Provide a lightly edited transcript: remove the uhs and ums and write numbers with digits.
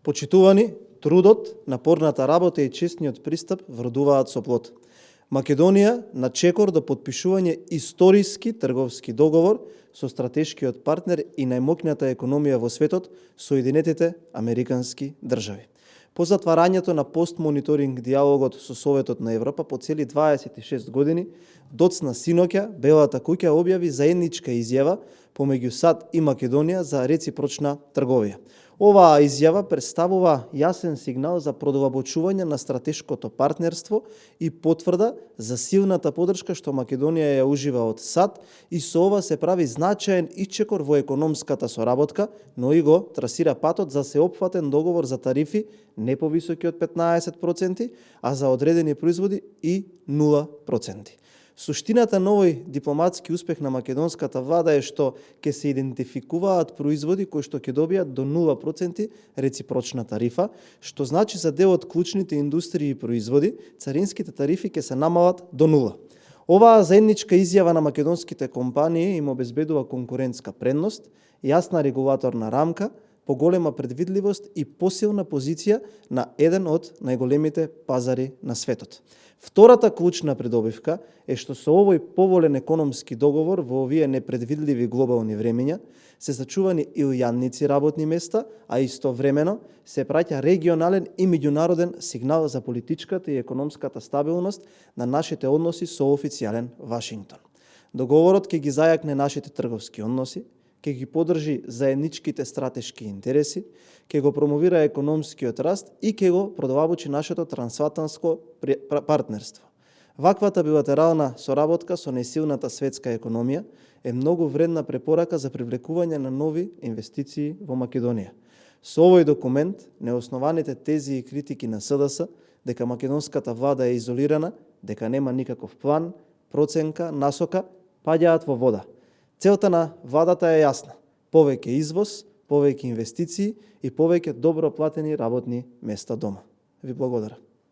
Почитувани, трудот, напорната работа и честниот пристап вродуваат со плод. Македонија на чекор до потпишување историски трговски договор со стратешкиот партнер и најмоќната економија во светот, Соединетите Американски држави. По затварањето на постмониторинг диалогот со Советот на Европа по цели 26 години, доцна синоќа Белата куќа објави заедничка изјава помеѓу САД и Македонија за реципрочна трговија. Оваа изјава представува јасен сигнал за продлабочување на стратешкото партнерство и потврда за силната поддршка што Македонија ја ужива од САД и со ова се прави значаен ичекор во економската соработка, но и го трасира патот за сеопфатен договор за тарифи не повисоки од 15%, а за одредени производи и 0%. Суштината на овој дипломатски успех на македонската влада е што ќе се идентификуваат производи кои што ќе добијат до 0% реципрочна тарифа, што значи за дел од клучните индустрии и производи, царинските тарифи ќе се намалат до 0. Оваа заедничка изјава на македонските компании им обезбедува конкурентска предност, јасна регулаторна рамка, поголема предвидливост и посилна позиција на еден од најголемите пазари на светот. Втората клучна придобивка е што со овој поволен економски договор во овие непредвидливи глобални времења се зачувани илјадници работни места, а истовремено се праќа регионален и меѓународен сигнал за политичката и економската стабилност на нашите односи со официјален Вашингтон. Договорот ќе ги зајакне нашите трговски односи, ќе ги поддржи заедничките стратешки интереси, ќе го промовира економскиот раст и ќе го продлабочи нашето трансатлантско партнерство. Ваквата билатерална соработка со најсилната светска економија е многу вредна препорака за привлекување на нови инвестиции во Македонија. Со овој документ, неоснованите тези и критики на СДС дека македонската влада е изолирана, дека нема никаков план, проценка, насока, паѓаат во вода. Целта на владата е јасна – повеќе извоз, повеќе инвестиции и повеќе добро платени работни места дома. Ви благодарам.